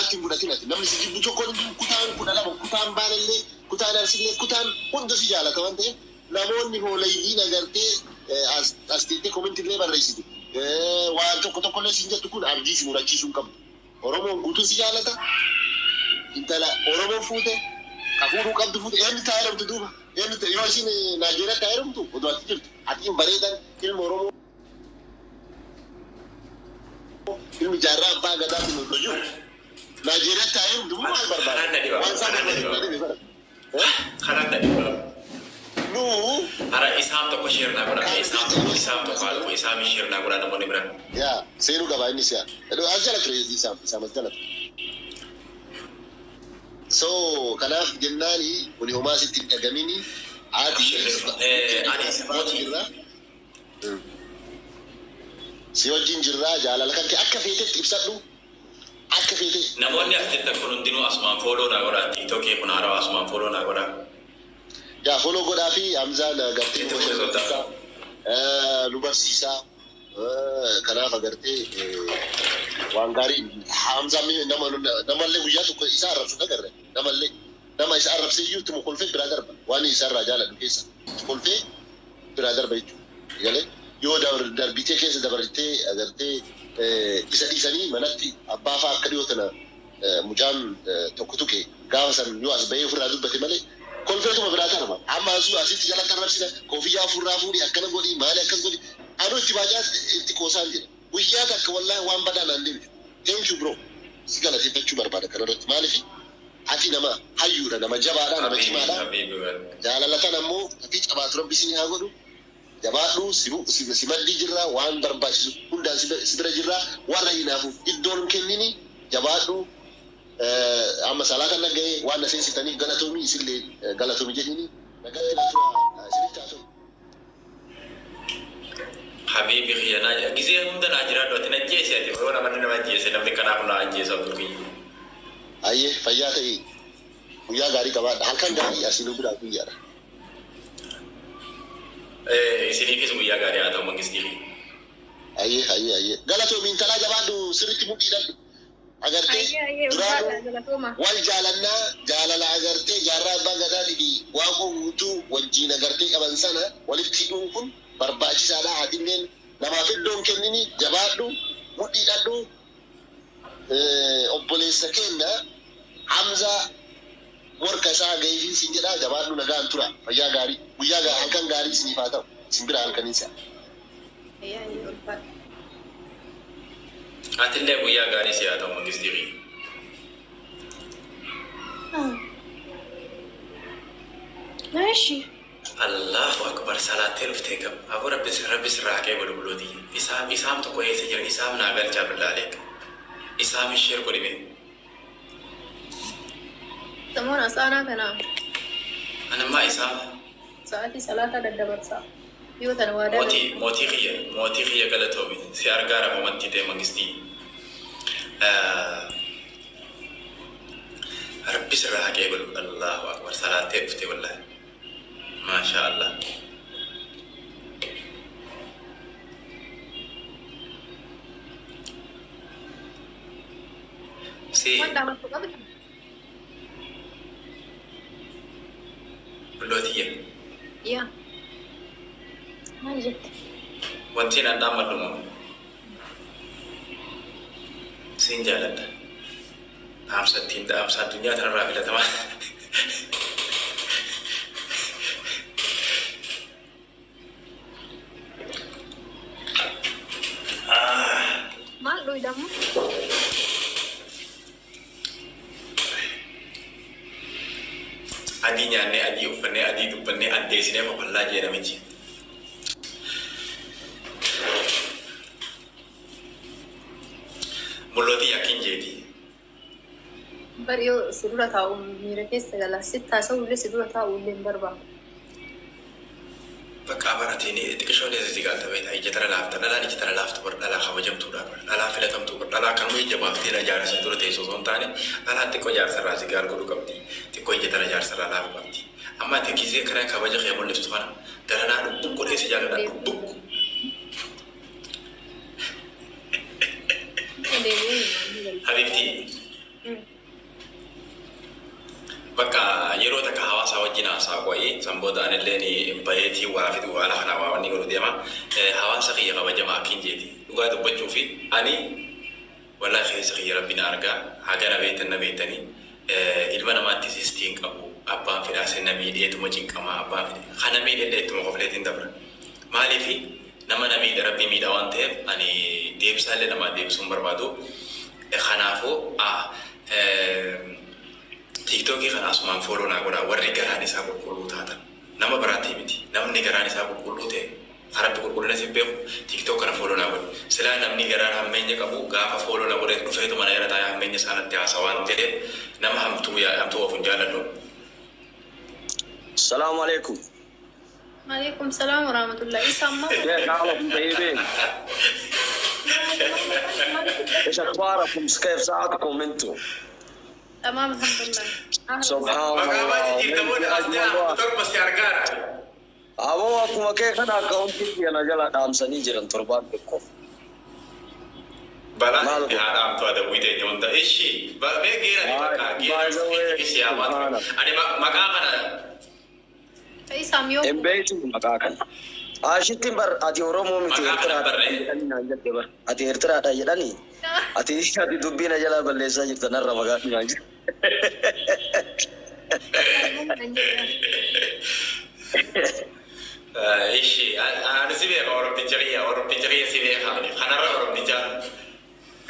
Garaatti hin fudhatin ati. Namni si jibbu tokko hin jiru. Kutaan 12, kutaan Baalellee, kutaan Arsillee, kutaan hunda si jaalata waan ta'eef namoonni hoolayyiin agartee as as teettee comment illee barreessitu, waan tokko tokko illee siin jettu kun abdii si murachiisuu hin qabdu. Oromoon guutuun si jaalata. Intala Oromoo fuute, ka fuudhuu qabdu fuute. Eenyu taa heerumtu duuba? Eenyu yoo isiin Naajeeriyaatti haa heerumtu odoo ati jirtu. Atiin bareedan ilma Oromoo, ilmi Jaarraa Abbaa Gadaatiin odoo jiru Naajeeriyaatti haa heerumtu moo maal barbaada? Kanaan na dhiba. Waan isaa Kanaan na barbaadu dhiba. na dhibe bara. Eh? Kanaan na dhiba. Nu Ara isaam tokko share naa godhaa. kan Isaam beekte tokko yoo isaam tokko haa dhufu. Isaam share naa godhaa namoonni biraa. Yaa seenuu qaba innis yaa. As jala ture isaam, isaam as jala ture. So kanaaf jennaani kuni homaa sitti hin dhagamini ati Abshir ni dhufa. Eh, ani si faana mootii. jirra. Si wajjin jirra, jaalala kan kee akka feetetti ibsadhu, akka feete. Namoonni as jirtan kun hundinuu asumaan follow naa godhaa. TikTokii kun haarawaa, asumaan follow naa godhaa. Yaa follow godhaa fi Hamzaan agartee Itti nu fufi sultan. bashannansiisaa, nu barsiisaa. Kanaaf agartee waan gaarii Hamzaan mee nama namallee guyyaa tokko isa arrabsu hin agarre. Namallee nama isa arrabsee iyyuu ittuma kolfee biraa darba. Waan isa irraa jaaladhu keessa itti kolfee biraa darba jechuudha. Galee yoo darbitee keessa dabartee agartee isa dhiisanii manatti abbaa fa'aa akka dhiyoo tana mucaan tokko tuqe gaafa san yoo as bahee ofirraa dubbate malee kolfeetuma biraa darba. Amma asuu asitti jalatti arrabsina, koofiyyaa ofirraa fuudhi, akkana godhi, maali akkas godhi, anuu itti baacaa itti qoosaan jira. Guyyaa takka wallaahi waan badaa naan deebisu. Thank you bro. Si galateeffachuu barbaada kanarratti. Maaliif ati nama hayyuudha, nama jabaadha, nama Habibi cimaadha. habibi well. Jaalala tana immoo tafii cabaatu Rabbi isinii haa godhu. Jabaadhu, si maddii jirra, waan barbaachisu hundaan si bira jirra, warra hinaafuuf iddoon hin kennini, jabaadhu. Amma salaata na gahe, waan na seensitaniif galatoomi, isillee galatoomi jedhini nagatti naa tura, isinitti haa tolu. Habibi kiyya naa gizee hunda naa jiraadhu, ati na ajjeesi, ati yoo namanni nama ajjeese namni kanaaf na ajjeesa, Abdul kiyya. Ayyee, fayyaa ta'ii, guyyaa gaarii qabaadha, halkan gaarii, asii nu biraa guyyaadha. Isiniifis guyyaa gaarii haa ta'u, mangistii kiyya. Ayyee, ayyee, ayyee, galatoomi intalaa, jabaadhu, sirriitti mudhiidhadhu agartee. Ayyee, ayyee. Duraanuu Ulfaadha, galatooma. Wal jaalannaa, jaalala agartee Jaarraa Abbaa Gadaatii fi Waaqoo Guutuu wajjiin agartee qaban sana walitti hidhuun kun barbaachisaadha. Atilleen namaaf iddoon kennini, jabaadhu, mudhiidhadhu, obboleessa keenya Hamzaa morka isaa gahiifiin siin jedha, jabaadhu, nagaan tura, fayyaa gaarii, guyyaa halkan gaarii isiniif haa ta'u, isin bira halkaniin si'a. Ayyee, ayyee, ulfaadha. Atillee guyyaa gaarii si haa ta'u, mangistii kiyya. Eshi. Allahu akbar, salaattee dhuftee gam. Aboo rabbi rabbi sirraa haqee godhu bulootii. Isaam, isaam tokko eessa jira? Isaam naa galchaa, billaalee. Isaam share godhi mee. Samoon asaanaa kana. Anammaa isaam. Sa'aatii salaataa daddabarsaa. Yoo tana waadaa Mootii, mootii kiyya, mootii kiyya, galatoomi, si argaara komantii ta'e, mangistii. Rabbi sirraa haqee godhu. Allahu akbar, salaattee dhuftee, wallahi. Maashaa Allah. Si Waan dhaamattu qabdi. Bullootiyya. Yaa. Maal jette? Wanti nan dhaammadhu moo? Siin jaaladha. Dhaamsa ittiin dhaamsa addunyaa kanarraa filatamaa. Maal dhuydamu? Adii nyaannee, adii uffannee, adii dubbannee, addeessinee kofallaa jee namichi. Mullootii akkin jeeti. Bari yoo si dura taa'u miira keessa gala. Sitti haasa'u illee, si dura taa'u illee hin barbaadu. Bakka abaratiin xiqishoon si galta beektaa, ija tana laafta, dhalaan ija tana laaftu bar dhalaa kabajamtuudha, bar dhalaa filatamtuu, bar dhalaa kanuma ija baaftee na jaarsa dura teessu osoo hin taane, dhalaan xiqqoo jaarsarraa si gaar godhu qabdi, xiqqoo ija tana jaarsarraa laafu qabdi. Amma ati gisee kana kabaja kee mul'istu kana daranaa dhubbuq godhee si jaaladha, dhubbuq. Deebi'ee himaa. Habibti. Bakka yeroo takka hawaasa wajjin haasaa qo'ee sanboota anillee bayeetii waa fidu haala kana waa wanni godhu deema. Hawaasa kiyya kabajamaa akkin jeeti. Dhugaa dubbachuu fi ani wallahi keessa kiyya rabbi na argaa hagana beektan na beektanii ilma namaatti sistii hin qabu abbaan fedhaa senna miidheetuma cinqamaa abbaan fedhe kana miidhellee ittuma kofleetiin dabra. Maaliifi nama na miidhe rabbi miidha waan ta'eef ani deebisaallee namaa deebisuu hin barbaadu. Kanaafuu TikTokii kana asumaan follow naa godhaa warri garaan isaa qulqulluu taatan. Nama biraatti miti. Namni garaan isaa qulqulluu ta'e karatti qulqullina si beeku TikTok kana follow naa godhi. Silaa namni garaan hammeenya qabu gaafa follow na godhe dhufeetu mana jala taa'ee hammeenya isaanatti haasa waan ta'eef nama hamtuu hamtuu of hin jaalladhu. السلام عليكم. عليكم السلام ورحمة الله. إيش أما؟ كيف حالكم طيبين؟ ايش اخباركم؟ كيف ساعتكم انتم؟ تمام الحمد لله. أهلا. سبحان Maqaa الله. baay'ee jirtamoonni as jala torba si argaara. Aboo akkuma kee kana akkaawuntii kana jala dhaamsanii jiran torbaan tokko. Balaa Maal itti godhu? haadhaamtu adawwii teenya hunda. Ishi mee geerani bakka By the way, geerani si yaamaa ture. Ani maqaa kana Isaam yoo Hin beektu maqaa kana. Ashittiin bar ati Oromoo miti Maqaa kana Eertiraadha barree. jedhanii naan jette bar. Ati Eertiraadha jedhanii. Ati dubbii na jalaa balleessaa jirta narra maqaa naan jette. Ishi ani si beeka Oromticha kiyya Oromticha kiyya si beeka ani kanarra Oromticha.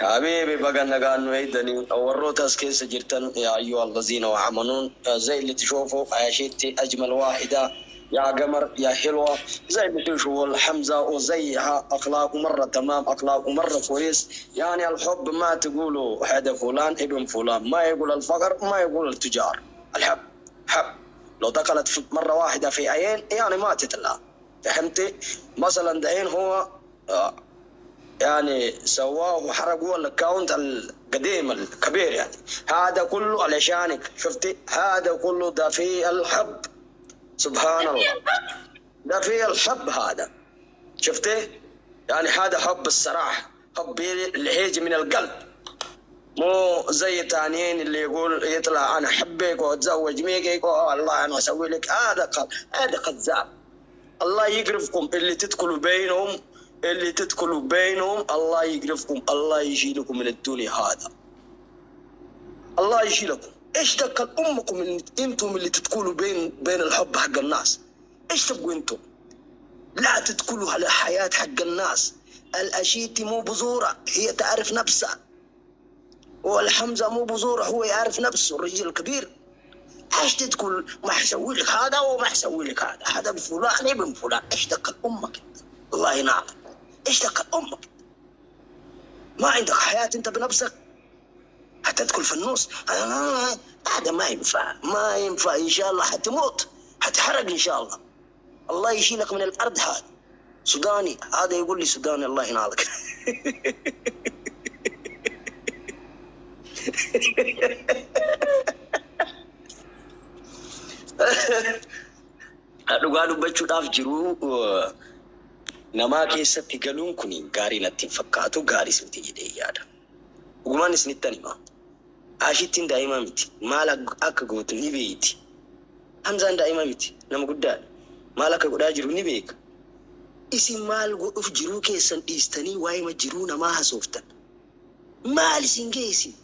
حبيبي بقى نقال نعيدني وروت كيس جرتن يا ايها الذين آمنون زي اللي تشوفوا عيشتي اجمل واحده يا قمر يا حلوه زي اللي تشوفوا الحمزه وزيها اخلاقه مره تمام اخلاقه مره كويس. يعني الحب ما تقولوا هذا فلان ابن فلان، ما يقول الفقر ما يقول التجار، الحب حب لو دخلت في مره واحده في عين يعني ما تطلع. فهمتي؟ مثلا دحين هو يعني سواه وحرقوا ال account القديم الكبير، يعني هذا كله علشانك. شفتي؟ هذا كله ده في الحب، سبحان الله، ده في الحب هذا. شفتي؟ يعني هذا حب الصراحه، حب اللي هيجي من القلب، مو زي تانيين اللي يقول يطلع انا احبك واتزوج ميكك والله انا اسوي لك. هذا قال هذا كذاب. الله يقرفكم اللي تدخلوا بينهم، اللي تدخلوا بينهم الله يقرفكم، الله يشيلكم من الدنيا هذا، الله يشيلكم. ايش دخل امكم ان انتم اللي تدخلوا بين الحب حق الناس؟ ايش تبغوا انتم؟ لا تدخلوا على حياة حق الناس. الاشيتي مو بزورة، هي تعرف نفسها، والحمزة مو بزورة، هو يعرف نفسه الرجل الكبير. ايش تدخل ما حسوي لك هذا وما حسوي لك هذا، هذا بفلان ابن فلان. ايش دخل امك انت؟ الله ينعم. ايش دخل امك؟ ما عندك حياة انت بنفسك حتدخل في النص. هذا ما ينفع، ما ينفع. ان شاء الله حتموت، حتحرق ان شاء الله. الله يشيلك من الارض. هذا سوداني، هذا يقول لي سوداني، الله ينعلك. Dhugaa dubbachuudhaaf jiru namaa keessatti galuun kun gaarii natti hin fakkaatu, gaariis miti jedhee yaada. Dhugumaan isinittan hima. Ashittiin daa'ima miti. Maal akka gootu ni beeyti. Hamzaan daa'ima miti. Nama guddaadha. Maal akka godhaa jiru ni beeka. Isin maal godhuuf jiruu keessan dhiistanii waa'ima jiruu namaa hasooftan? Maal isin geessin?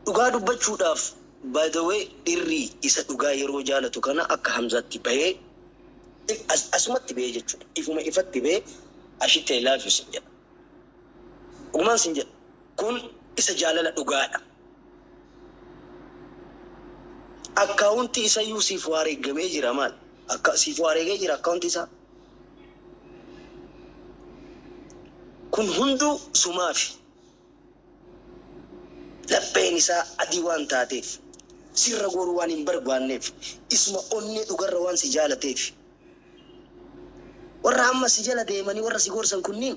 Dhugaa dubbachuudhaaf by the way dhirri isa dhugaa yeroo jaalatu kana akka Hamzaatti bahee asumatti bahee jechuudha. Ifuma ifatti bahee ashitti I love you sin jedha. Dhugumaan sin jedha. Kun isa jaalala dhugaadha. Akkaawuntii isa iyyuu siif wareegamee jira maal? Akka siif wareegee jira akkaawuntii isaa. Kun hunduu sumaafi. Lapheen isaa adii waan taateef, sirra goruu waan hin barbaanneef, isuma onnee dhugarra waan si jaalateef. Warra amma si jala deemanii warra si gorsan kunniin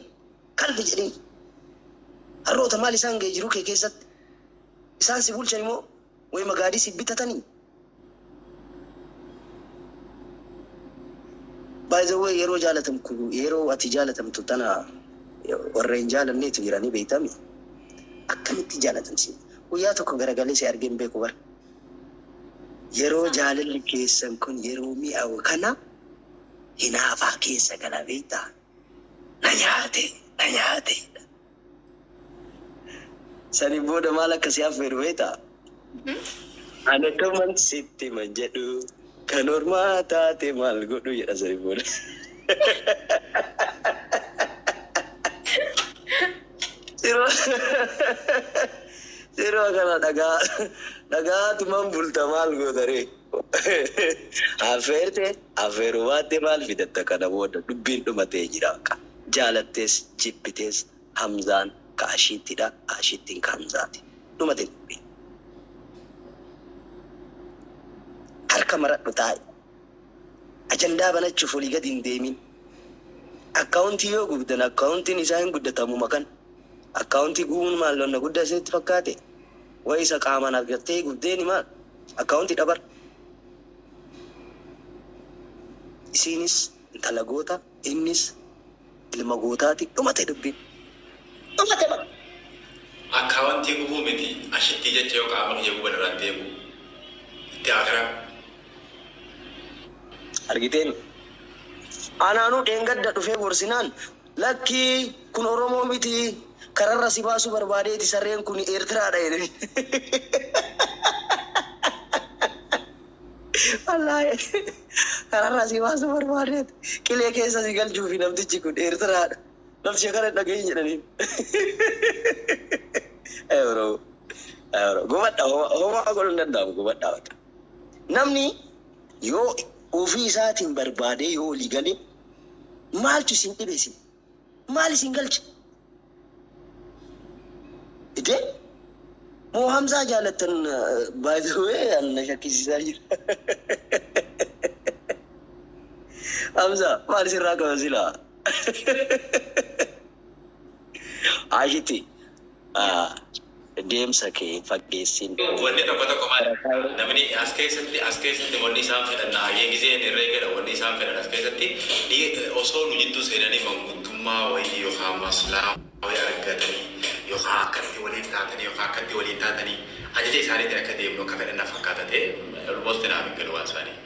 kalbi jedhiin. Harroota maal isaan ga'e jiruu kee keessatti? Isaan si bulchan immoo wayi magaadii si bitatanii? By the way yeroo jaalatamtu yeroo ati jaalatamtu tana warra hin jaalanneetu jiranii beektami. Akkamitti jaalatan si? Guyyaa tokko garagalee si argee hin beeku bara. Yeroo jaalalli keessan kun yeroo mi'aawu kana hinaafaa keessa gala beektaa? Na nyaate, na nyaate. Sani booda maal akka si affeeru beektaa? Ani akkaman sitti man jedhu kan ormaa taate maal godhu jedha sani booda. Yeroo kana dhagaa dhagaatuman bulta maal gootaree? Affeerte affeeruu baatte maal fidatta kana booda dubbiin dhumatee jira. Jaalattees jibbitees Hamzaan ka Ashiittidha, Ashittiin ka Hamzaati. Dhumate dubbiin. Harka maradhu taa'i. Ajandaa banachuuf olii gadi hin deemin. Akkaawuntii yoo gubdan akkaawuntiin isaa hin guddatamu makan. Akkaawuntii gubuun maal lonna guddaa isinitti fakkaate? Wayi isa qaamaan argattee gubdeeni maal? Akkaawuntii dhabar. Isiinis intala goota, innis ilma gootaati. Dhumate dubbiin. Dhumate bara. Akkaawuntii gubuu miti, Ashittii jecha yoo qaama kiyya guban irraan deebi'u. Itti akiraa. Argiteen anaanuu dheengadda dhufee gorsinaan lakkii kun Oromoo miti kararra si baasuu barbaadeeti sareen kun Eertiraadha jedhani. Wallaahi kararra si baasuu barbaadeeti qilee keessa si galchuufi namtichi kun Eertiraadha. Namticha kana hin dhagahin jedhaniin. Ay Oromoo. Ay Oromoo. Gubadha homaa godhuu hin danda'amu gubadha bakka. Namni yoo ofii isaatiin barbaadee yoo walii gale maaltu isin dhibe isin? Maal isin galche? Ite moo Hamzaa jaalattan? By the way, an na shakkisiisaa jira. Hamzaa maal sirraa qaba silaa? Ashitti deemsa kee hin faggeessin. Wanni tokko tokko maal, namni as keessatti wanni isaan fedhan na hayyee giseen herreegadha. Wanni isaan fedhan as keessatti osoo nu jidduu seenanii manguddummaa wayii yookaan maslaa wayii argatanii yookaan akkatti waliin taatanii yookaan akkatti waliin taatanii ajaja isaaniitiin akka deemnu akka fedhan na fakkaata ta'e almost naaf hin galu waan isaanii.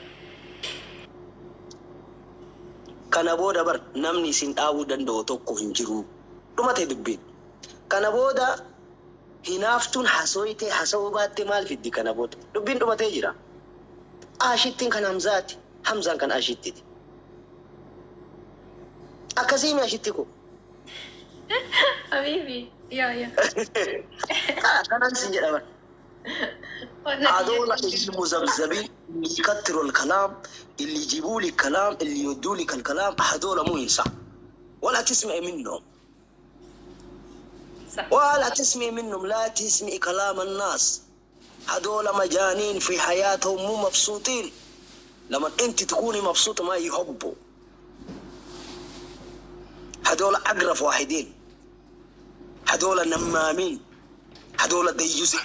Kana booda bar namni isin dhaabuu danda'u tokko hin jiru. Dhumate dubbiin. Kana booda hinaaftuun hasooyitee hasa'uu baatte maal fiddi kana booda? Dubbiin dhumatee jira. Ashittiin kan Hamzaati. Hamzaan kan Ashittiti. Akkasii mi Ashitti ko? Habibi. Yaa yaa. Kanan sin jedha bar. هذول المذبذبين اللي يكتروا الكلام، اللي يجيبوا لك كلام، اللي يودوا لك الكلام، هذول مو انسان ولا تسمعي منهم. ولا تسمعي منهم، لا تسمعي كلام الناس. هذول مجانين في حياتهم، مو مبسوطين. لما انت تكوني مبسوطه ما يحبوا. هذول اقرف واحدين، هذول نمامين، هذول ديوزين.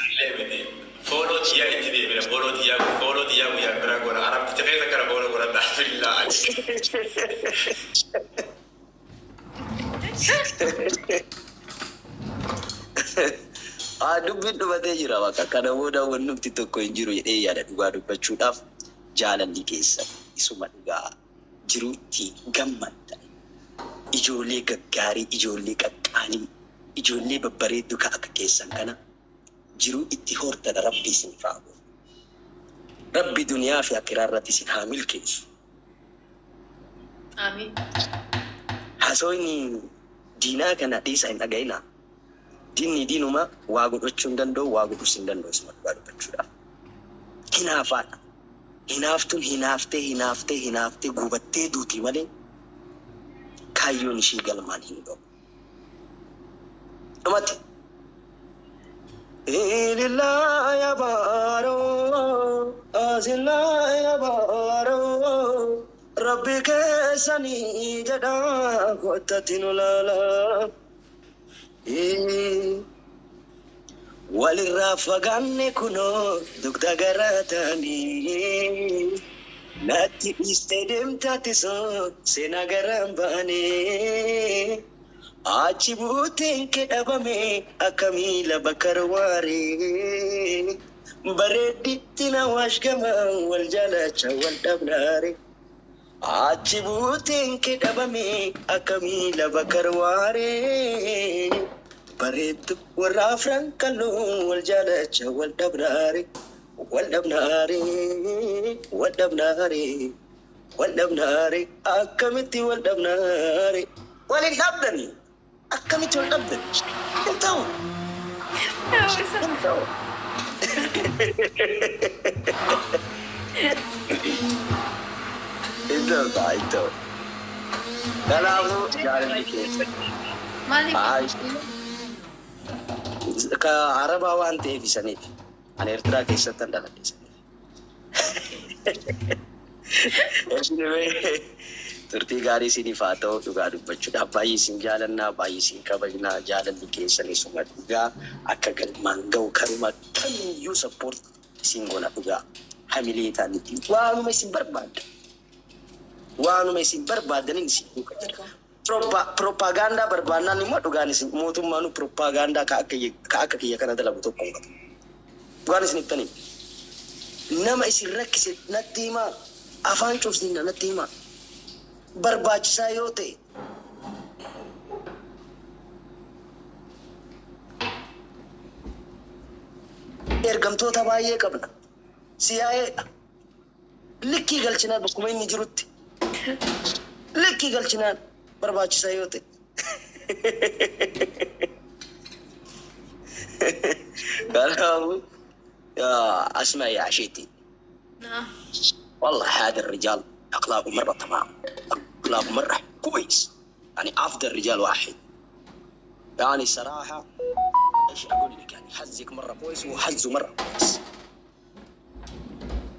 Follow tiyyaa itti deebina, follow tiyyaa, follow tiyyaa guyyaa biraa godha. Arabticha keessa kana follow godha, alhamdulillah. Haa, dubbiin dhumatee jira bakka. Kana booda wannumti tokko hin jiru jedhee yaada. Dhugaa dubbachuudhaaf jaalalli keessan isuma dhugaa jiruutti gammaddan. Ijoollee gaggaarii, ijoollee qaqqaalii, ijoollee babbareedduu ka akka keessan kana jiruu itti hortan Rabbi isin haa godhu. Rabbi duniyaa fi akiraa irratti isin haa milkeessu. Amiin. Haasawni diinaa kana dhiisa, hin dhaga'inaa. Diinni diinuma waa godhachuu hin danda'u, waa godhuus hin danda'u isuma dhugaa dubbachuudhaaf. Hinaafaadha. Hinaaftuun hinaaftee hinaaftee hinaaftee gubattee duuti malee kaayyoon ishii galmaan hin ga'u. Dhumate. Ilillaa ya baaroo, asillaa ya baaroo, Rabbi keessanii jedhaa kottatti nu laalaa. Walirraa fagaanne kunoo dugda garaataanii natti dhiistee deemtaati sun seenaa garaan baanee. Achi buuteen kee dhabame akka miila bakar waaree. Bareedditti na waashgama wal jaalacha wal dhabnaare. Achi buuteen kee dhabame akka miila bakar waaree. Bareeddu warra afran kalloo wal jaalacha wal dhabnaare. Wal dhabnaare, wal dhabnaare, wal dhabnaare, akkamitti wal dhabnaare. Wal hin dhabdani, akkamitti wal dhabdani. Hin ta'u, hin ta'u. Hin ta'u ta'a, hin ta'u. Kanaafuu jaalalli keessa. Maaliif? Ka Arabaa waan ta'eef isaniif. Ani Eertiraa keessatti an dhaladhe isaniif. Anyway, turtii gaarii isiniif haa ta'u. Dhugaa dubbachuudhaaf baay'ee isin jaalannaa, baay'ee isin kabajnaa. Jaalalli keessan isuma dhugaa akka galmaan ga'u karuma kamiyyuu support isin goona dhugaa. Hamilee ta'anitti waanuma isin barbaaddan. Waanuma isin barbaadaniin isin duuka jira. Propagaandaa barbaannaan immoo dhugaan isin mootummaanuu propagaandaa ka akka kiyya kana dalagu tokko hin qabu. Dhugaan isin ittanii. Nama isin rakkise natti himaa, afaan cufsiina natti himaa. Barbaachisaa yoo ta'e ergamtoota baay'ee qabna. Siyaa'eedha. Likkii galchinaan bakkuma inni jirutti. Likkii galchinaan barbaachisaa yoo ta'e. Kanaafuu اسمع يا عشيتي. نعم. والله هذا الرجال اخلاقه مره تمام، اخلاقه مره كويس، يعني افضل رجال واحد. يعني صراحه ايش اقول لك، يعني حزك مره كويس وحزه مره كويس.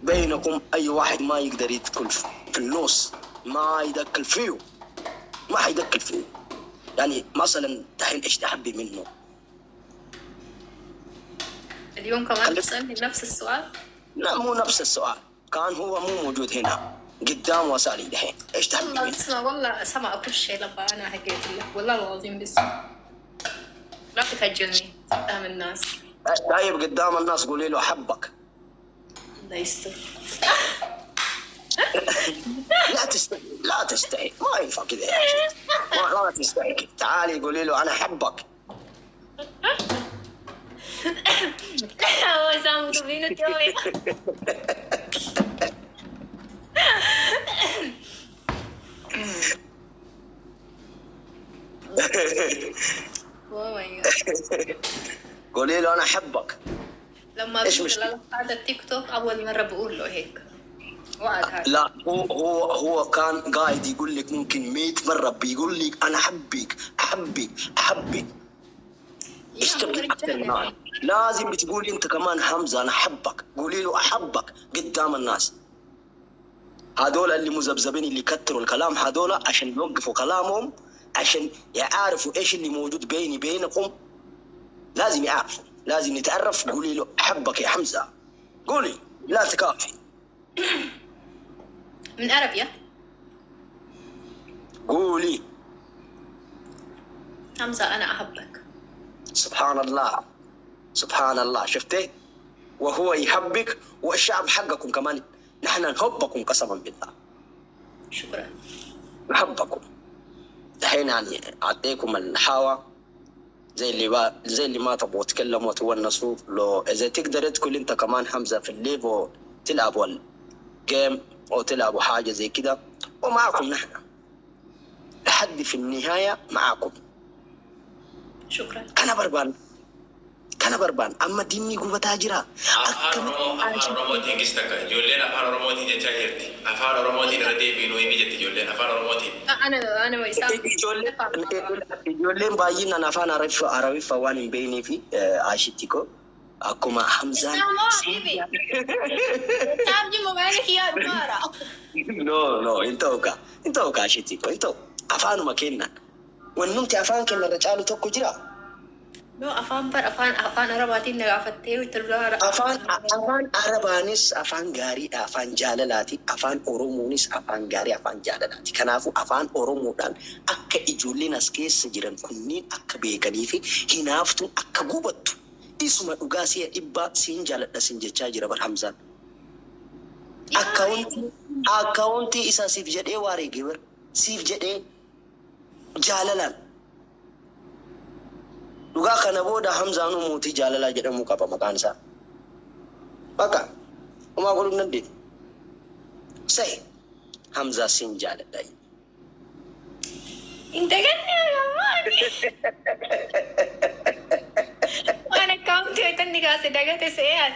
بينكم اي واحد ما يقدر يدخل في النص، ما يدخل فيه، ما حيدخل فيه. يعني مثلا دحين ايش تحبي منه؟ اليوم كمان تسألني نفس السؤال؟ لا مو نفس السؤال، كان هو مو موجود هنا قدام وسألي دحين ايش تحبي والله منه؟ بسمع، والله سمع كل شيء لما انا حكيت لك، والله العظيم بسمع. لا تخجلني قدام الناس. طيب قدام الناس قولي له احبك. الله يستر. لا تستحي، لا تستحي، ما ينفع كذا يا شيخ، ما تستحي كذا. تعالي قولي له انا احبك. قولي له انا احبك. لما ايش بنزل مشكلة؟ على التيك توك اول مره بقول له هيك. وعد هذا. لا هو كان قاعد يقول لك ممكن 100 مره بيقول لك انا احبك احبك احبك. ايش تبغي اكثر من هذا؟ لازم بتقولي انت كمان حمزه انا احبك، قولي له احبك قدام الناس. هذول اللي مذبذبين اللي كتروا الكلام هذول عشان يوقفوا كلامهم، عشان يعرفوا ايش اللي موجود بيني بينكم. لازم يعرفوا، لازم نتعرف. قولي له احبك يا حمزه، قولي لا تكافي. من عربية. قولي حمزه انا احبك. سبحان الله، سبحان الله، شفتي؟ وهو يحبك والشعب حقكم كمان، نحن نحبكم قسما بالله. شكرا. نحبكم. دحين يعني اعطيكم الحاوة زي اللي ما تبغوا تكلموا وتونسوا. لو اذا تقدر تدخل انت كمان حمزه في ال live وتلعبوا ال game او تلعبوا حاجه زي كده، ومعكم نحن لحد في النهايه معاكم. شكرا. كان بربان، كان بربان، اما ديني قوة تاجرة. Afaan Oromoo, afaan Oromootiin gis takka ijoolleen afaan Oromootiin jechaa jirti. Afaan Oromootiin irra deebiin himi jetti ijoolleen afaan Oromootiin. انا وسام. Ijoolleen baay'inaan afaan Arabiffaa waan hin beeknee fi ashitti ko akkuma Hamzaan. وسام حبيبي. وسام جي موبايلك يا دوارة. No no, hin ta'u kaa, hin ta'u kaa ashitti ko, hin ta'u. Afaanuma kennan. Wannumti afaan kenna irra caalu tokko jira. No, afaan bar afaan Arabaatiin na gaafattee itti lolaa. Afaan Arabaanis afaan gaariidha, afaan jaalalaati. Afaan Oromoonis afaan gaarii, afaan jaalalaati. Kanaafuu afaan Oromoodhaan akka ijoolleen as keessa jiran kunniin akka beekanii fi hinaaftuun akka gubattu isuma dhugaa si'a dhibbaa siin jaaladha siin jechaa jira bar Hamzaan. Akkaawuntii isaa siif jedhee wareege bar, siif jedhee jaalalaan. Dhugaa kana booda Hamzaanuu mootii jaalalaa jedhamuu qaba maqaan isaa. Bakka homaa godhuu hin dandeettu. Sa'i Hamzaa siin jaaladha. Hin daganne ammaani. Waan akkaawuntii wayita inni kaase dagate se'aan.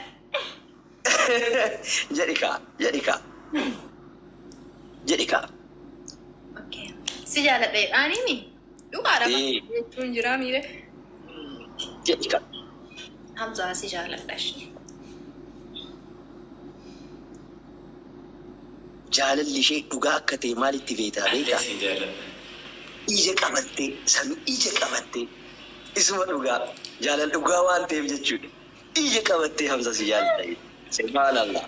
Jedhi kaa, jedhi kaa. Jedhi kaa. Okay. Si jaaladha jedhaanimi. Dhugaadha jechuun jira miire. Jedhi kaa. Hamzaa si jaaladha ishee. Jaalalli ishee dhugaa akka ta'e maalitti beektaa beektaa? Siin jaaladha. Ija qabattee, sanu ija qabattee, isuma dhugaa jaalala dhugaa waan ta'eef jechuudha. Ija qabattee Hamza si jaaladha. Subhaanallah.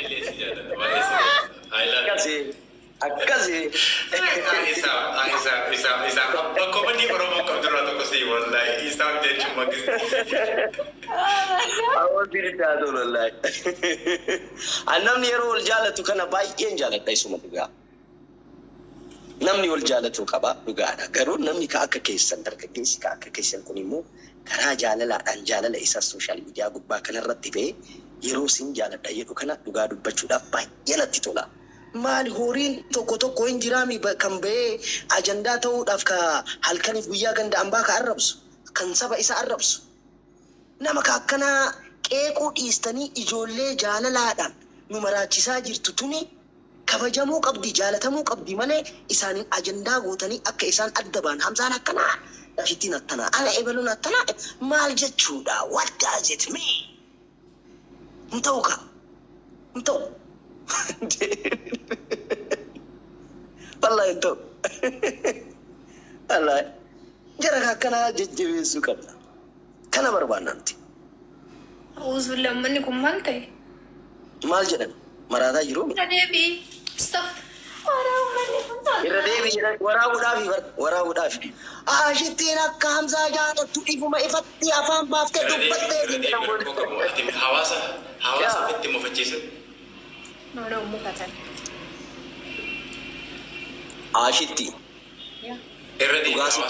Illee si jaaladha. Baay'ee si jaaladha. I love you. Akkasii akkasii. Isaaf, isaaf, isaaf, isaaf. Bakka manni Oromoo qabdu irraa tokko si wallahi. Isaaf jechuun mangisti. Hawwatiin itti haa tolu wallahi. Namni yeroo wal jaalatu kana baay'een jaaladha isuma dhugaa. Namni wal jaalatu qaba dhugaadha. Garuu namni ka akka keessan dargaggeessi ka akka keessan kun immoo karaa jaalalaadhaan jaalala isaa social media gubbaa kanarratti ba'ee yeroo sin jaaladha jedhu kana dhugaa dubbachuudhaaf baay'ee natti tola. Maali horiin tokko tokko hin jiraami kan ba'ee ajandaa ta'uudhaaf ka halkaniif guyyaa ganda ambaa ka arrabsu, kan saba isa arrabsu. Nama ka akkanaa qeequu dhiistanii ijoollee jaalalaadhaan nu maraachisaa jirtu tuni kabajamuu qabdi, jaalatamuu qabdi malee isaaniin ajandaa gootanii akka isaan adda ba'an Hamzaan akkanaa, Rashittiin akkanaa, ana ebaluun akkanaa maal jechuudha? What does it mean? Hin ta'u ka. Hin ta'u. Wallahi hin ta'u. Wallahi. Jara ka akkanaa jajjabeessuu qabna. Kana barbaanna nuti. Auzubillah, uummanni kun maal ta'e? Maal jedhan? Maraataa jiru? Irra deebi'i. Stop. Wara uummanni kun maal? Irra deebi jedhan waraabuudhaafi bar waraabuudhaafi. Ashittiin akka Hamzaa jaalattu ifuma ifatti afaan baaftee dubbattee Irra deebi rakkoo qabu. Ati hawaasa ofitti mufachiisin. No, no, mufatan. Ashitti. Yaa. Irra deebi Dhugaa hawaasa.